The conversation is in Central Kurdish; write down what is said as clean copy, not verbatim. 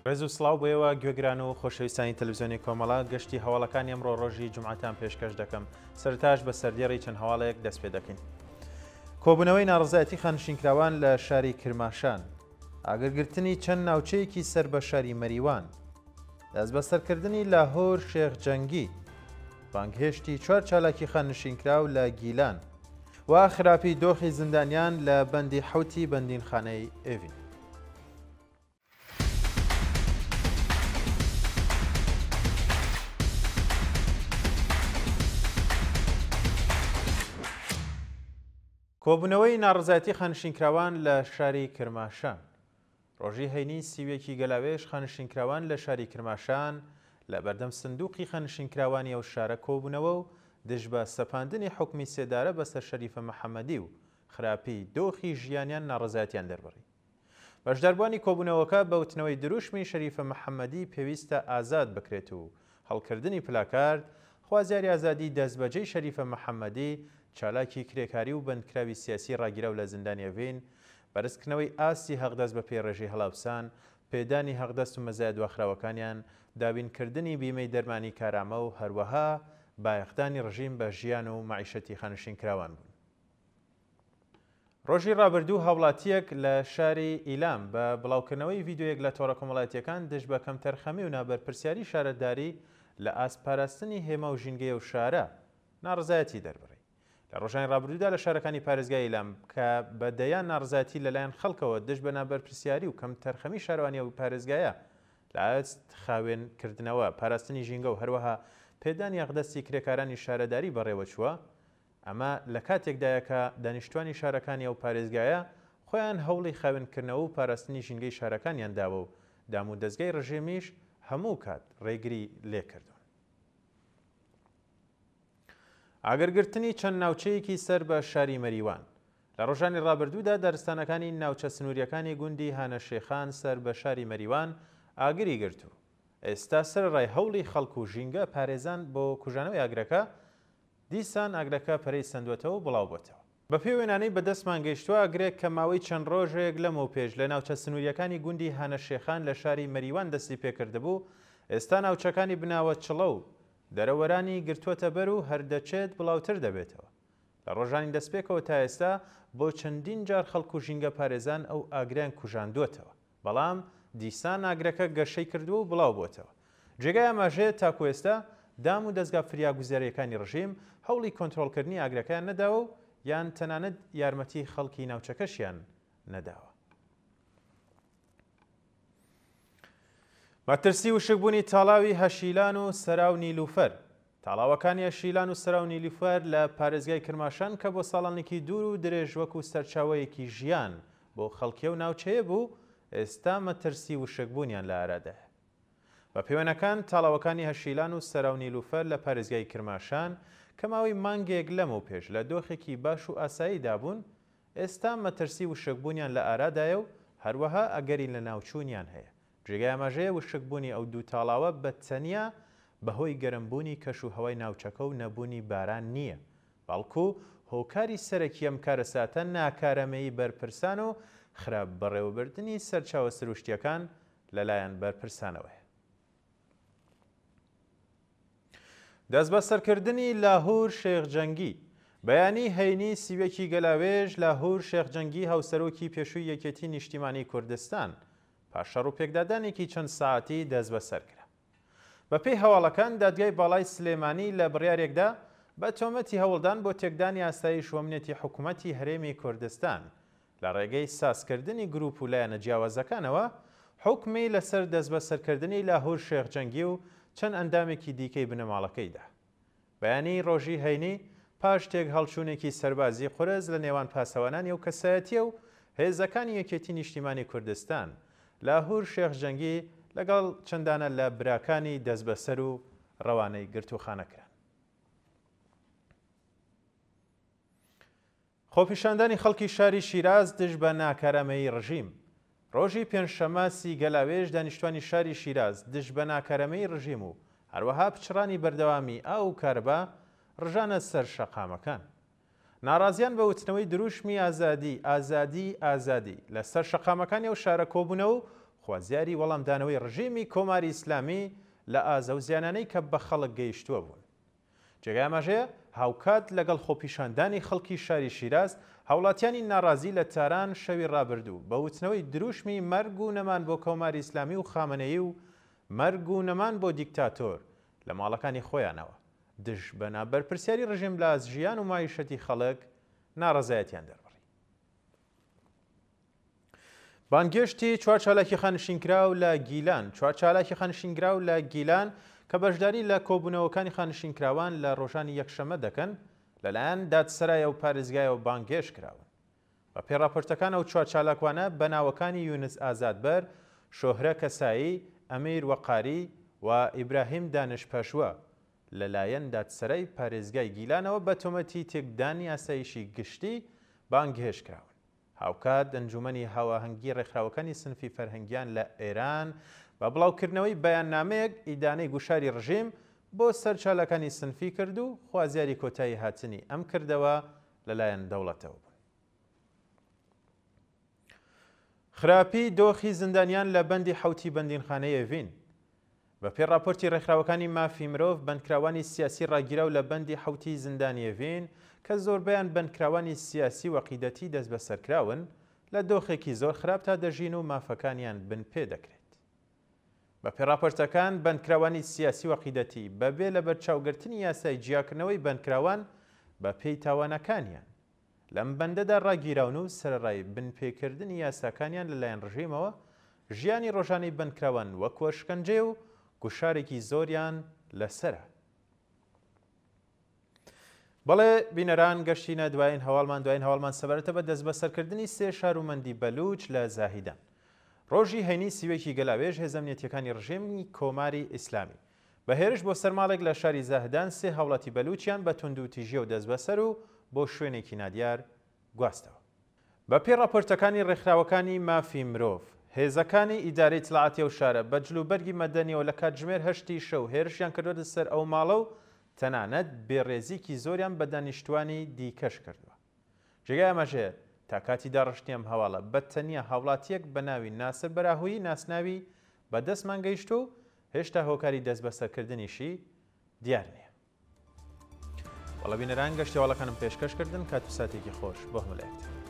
ڕێز و سڵاو بۆ ئێوە گوێگران و خۆشەویستانی تەلەڤزیۆنی کۆمەڵە، گەشتی هەواڵەکانی ئەمڕۆ ڕۆژی جومعەتان پێشکەش دەکەم. سەرەتاش بە سەردێڕی چەند هەواڵێک دەست پێ دەکەین. کۆبوونەوەی ناڕەزایەتی خانشینکراوان لە شاری کرماشان. ئاگرگرتنی چەند ناوچەیەکی سەر بە شاری مەریوان. دەستبەسەرکردنی لاهور شێخ جەنگی. بانگهێشتی چوار چالاکی خاننشینکراو لە گیلان. و خراپی دۆخی زیندانیان لە بەندی حەوتی بەندینخانەی ئێڤین. کۆبوونەوەی ناڕەزایەتی خانشینکراوان لە شاری کرماشان. ڕۆژی هەینی 31 ی گەلاوێژ خانشینکراوان لە شاری کرماشان لە بەردەم سندوقی خانشینکراوانی ئەو شارە کۆبوونەوە و دژ بە سەپاندنی حوکمی سێدارە بەسەر شەریفە محەمەدی و خراپی دۆخی ژیانیان ناڕەزایەتیان دەربڕی. بەشداربووانی کۆبوونەوەکە بە وتنەوەی دروشمی شەریفە محەمەدی پێویستە ئازاد بکرێت و هەڵکردنی پلاکارد، خوازیاری ئازادی دەستبەجێی شەریفە محەمەدی، چالاکی کرێکاری و بەندکراوی سیاسی ڕاگیراو لە زیندانی ئەڤین، بەرزکردنەوەی ئاستی هەقدەست بەپێی ڕێژەی هەڵاوسان، پێدانی هەقدەست و مەزایا دواخراوەکانیان، دابینکردنی بیمەی دەرمانی کارامە و هەروەها بایەخدانی ڕژیم بە ژیان و مەعیشەتی خانەنشینکراوان بوون. ڕۆژی ڕابردوو هاوڵاتییەک لە شاری ئیلام بە بڵاوکردنەوەی ڤیدیۆیەک لە تۆڕە کۆمەڵایەتییەکان دژ بە کەمتەرخەمی و نابەرپرسیاری شارەداری لە ئاست پاراستنی هێما و ژینگەی ئەو شارە ناڕەزایەتی دەربڕی. لە ڕۆژانی ڕابردوودا لە شارەکانی پارێزگای ئیلام کە بە دەیان ناڕەزایەتی لەلایەن خەڵکەوە دژ بە نابەرپرسیاری و کەمتەرخەمی شارەوانی ئەو پارێزگایە لە ئاست خاوێن کردنەوە، پاراستنی ژینگە و هەروەها پێدانی ئەقدەستی کرێکارانی شارەداری بەڕێوەچووە، ئەمە لە کاتێکدایە کە دانیشتوانی شارەکانی ئەو پارێزگایە خۆیان هەوڵی خاوێنکردنەوە و پاراستنی ژینگەی شارەکانیان داوە و دامودەزگای ڕژێمیش هەموو کات ڕێگری لێکردوون. ئاگرگرتنی چەند ناوچەیەکی سەر بە شاری مەریوان لە ڕۆژانی ڕابردوودا دارستانەکانی ناوچە سنوورییەکانی گوندی هانەشێخان سەر بە شاری مەریوان ئاگری گرت و ئێستا سەرەڕای هەوڵی خەڵک و ژینگە پارێزان بۆ کوژانەوەی ئاگرەکە دیسان ئاگرەکە پەرەی سەندووەتەوە و بڵاوبۆتەوە. بەپێی وێنانەی بەدەستمان گەیشتووە، ئاگرێک کە ماوەی چەند ڕۆژێک لەمەوپێش لە ناوچە سنوورییەکانی گوندی هانەشێخان لە شاری مەریوان دەستی پێکردبوو، ئێستا ناوچەکانی بناوە چڵە و دەرەوەرانی گرتووەتە بەر و هەر دەچێت بڵاوتر دەبێتەوە. لە ڕۆژانی دەستپێکەوە تا ئێستا بۆ چەندین جار خەڵک و ژینگەپارێزان ئەو ئاگرەیان کوژاندووەتەوە. بەڵام دیسان ئاگرەکە گەشەی کردووە و بڵاو بۆتەوە. جێگای ئاماژەیە تاکو ئێستا دام و دەزگا فریاگوزارییەکانی ڕژیم هەوڵی کۆنترۆڵکردنی ئاگرەکەیان نەداوە و یان تەنانەت یارمەتی خەڵکی ناوچەکەشیان نەداوە. مەترسی وشکبوونی تاڵاوی هەشیلان و سەراو نیلوفەر تاڵاوەکانی ئەشیلان و سەراو نیلوفەر لە پارێزگای کرماشان کە بۆ ساڵانێکی دوور و درێژ وەکو سەرچاوەیەکی ژیان بۆ خەڵکی ئەو ناوچەیە بوو، ئێستا مەترسی وشکبوونیان لە ئارادایە. بە پێوەنەکان تاڵاوەکانی هەشیلان و سەراو نیلوفەر لە پارێزگای کرماشان کە ماوەی مانگێک لەمەوپێش لە دۆخێکی باش و ئاساییدا بوون، ئێستا مەترسی وشکبوونیان لە ئارادایە و هەروەها ئەگەری لەناوچوونیان هەیە. جێگای ئاماژەیە وشکبوونی ئەو دوو تاڵاوە بە تەنیا بەهۆی گەرمبوونی کەش و هەوای ناوچەکە و نەبوونی باران نییە، بەڵکو هۆکاری سەرەکی ئەم کارەساتە ناکارامەیی بەرپرسان و خراپ بەڕێوەبردنی سەرچاوە سروشتییەکان لەلایەن بەرپرسانەوەیە. دەستبەسەرکردنی لاهور شێخ جەنگی بەیانی هەینی 31 ی گەلاوێژ لاهور شێخ جەنگی هاوسەرۆکی پێشووی یەکێتی نیشتیمانی کوردستان پاش شەڕ و پێکدادانێکی چەند سەعاتی دەستبەسەر کرا. بەپێی هەواڵەکان دادگای باڵای سلێمانی لە بڕیارێکدا بە تۆمەتی هەوڵدان بۆ تێکدانی ئاسایش و ئەمنیەتی حکومەتی هەرێمی کوردستان لە ڕێگەی سازکردنی گروپ و لایەنە جیاوازەکانەوە حوکمی لەسەر دەستبەسەرکردنی لاهور شێخ جەنگی و چەند ئەندامێکی دیکەی بنەماڵەکەی دا. بەیانی ڕۆژی هەینی، پاش تێکهەڵچوونێکی سەربازی قورس لە نێوان پاسەوانانی ئەو کەسایەتییە و هێزەکانی یەکێتی نیشتیمانی کوردستان، لاهور شێخ جەنگی لەگەڵ چەند دانە لە براکانی دەستبەسەر و ڕەوانەی گرتووخانە کران. خۆپیشاندانی خەڵکی شاری شیراز دژ بە ناکارامەیی ڕژیم ڕۆژی پێنجشەممە سی گەلاوێژ دانیشتوانی شاری شیراز دژ بە ناکارامەیی ڕژیم و هەروەها پچڕانی بەردەوامی ئاو و کارەبا ڕژانە سەر شەقامەکان. ناڕازیان بە وتنەوەی دروشمی ئازادی، ئازادی، ئازادی لە سەر شەقامەکانی ئەو شارە کۆبوونەوە و خوازیاری وەڵامدانەوەی ڕژێمی کۆماری ئیسلامی لە ئازە و زیانانەی کە بە خەڵک گەیشتووە بوون. جێگای ئاماژەیە، هاوکات لەگەڵ خۆپیشاندانی خەڵکی شاری شیراز، هاوڵاتیانی ناڕازی لە تاران شەوی ڕابردوو بە وتنەوەی دروشمی مەرگ و نەمان بۆ کۆماری ئیسلامی و خامنەیی و مەرگ و نەمان بۆ دیکتاتۆر لە ماڵەکانی خۆیانەوە دژ بە نابەرپرسیاری ڕژێم لە ئاست ژیان و مەعیشەتی خەڵک ناڕەزایەتیان دەربڕی. بانگهێشتی چوار چالاکی خانشینکراو لە گیلان چوار چالاکی خانشینگراو لە گیلان کە بەشداری لە کۆبوونەوەکانی خانشینکراوان لە ڕۆژانی یەکشەممە دەکەن لەلایەن دادسەرای ئەو پارێزگایەوە بانگهێشت کراون. بەپێی ڕاپۆرتەکان ئەو چوار چالاکوانە بە ناوەکانی یونس ئازادبەر، شۆهرە کەسایی، ئەمیر وەقاری و ئیبراهیم دانش پەشوە لەلایەن دادسەرای پارێزگای گیلانەوە بە تۆمەتی تێکدانی ئاسایشی گشتی بانگهێشت کراون. هاوکات ئەنجوومەنی هاواهەنگی ڕێکخراوەکانی سنفی فەرهەنگیان لە ئێران بە بڵاوکردنەوەی بەیاننامەیەک ئیدانەی گوشاری ڕژیم بۆ سەر چالاکانی سنفی کرد و خوازیاری کۆتایی هاتنی ئەم کردەوە لەلایەن دەوڵەتەوە بوون. خراپی دۆخی زیندانیان لە بەندی حەوتی بەندینخانەی ئێڤین بە پێی ڕاپۆرتی ڕێکخراوەکانی مافی مرۆڤ، بەندکراوانی سیاسی ڕاگیراو لە بەندی حەوتی زیندانی ئێڤین کە زۆربەیان بەندکراوانی سیاسی و عەقیدەتی دەستبەسەرکراون، لە دۆخێکی زۆر خراپدا دەژین و مافەکانیان بنپێ دەکرێت. بە پێی ڕاپۆرتەکان، بەندکراوانی سیاسی و عەقیدەتی بە بێ لەبەرچاوگرتنی یاسای جیاکردنەوەی بەندکراوان بە پێی تاوانەکانیان، لەم بەندەدا ڕاگیراون و سەرەڕای بنپێکردنی یاساکانیان لەلایەن ڕژێمەوە، ژیانی ڕۆژانەی بەندکراوان وەکو ئەشکەنجەیە و گوشارێکی زۆریان لەسەرە. بەڵێ بینەران گەشتینە دوایین هەواڵمان دوایین هەواڵمان سەبارەتە بە دەستبەسەرکردنی سێ شارومەندی بەلوچ لە زاهیدان. ڕۆژی هەینی سیوەکی گەلاوێژ هێزە ئەمنیەتیەکانی ڕژێمی کۆماری ئیسلامی بە هێرش بۆ سەر ماڵێک لە شاری زاهدان سێ هاوڵاتی بەلوچیان بە توندوتیژیەوە دەستبەسەر و بۆ شوێنێکی نادیار گواستەوە. بە پێی ڕاپۆرتەکانی ڕێکخراوەکانی مافی مرۆڤ، هێزەکانی ئیدارەی ئیتڵاعاتی ئەو شارە بە جلوبەرگی مەدەنیەوە لە کاتژمێر هەشتی شەو هێرشیان کردوەتە سەر ئەو ماڵە و تەنانەت بێڕێزیکی زۆریان بە دانیشتوانی دیکەش کردوە. جێگای ئاماژەیە، تا کاتی داڕشتنی ئەم هەواڵە بە تەنیا هاوڵاتییەک بە ناوی ناسر بەراهویی ناسناوی بە دەستمان گەیشتووە و هێشتا هۆکاری دەستبەسەرکردنیشی دیار نییە. بەڵێ بینەران گەشتی هەواڵەکانم پێشکەش کردن کات و ساتێکی خۆش بۆ هەموو لایەکتان.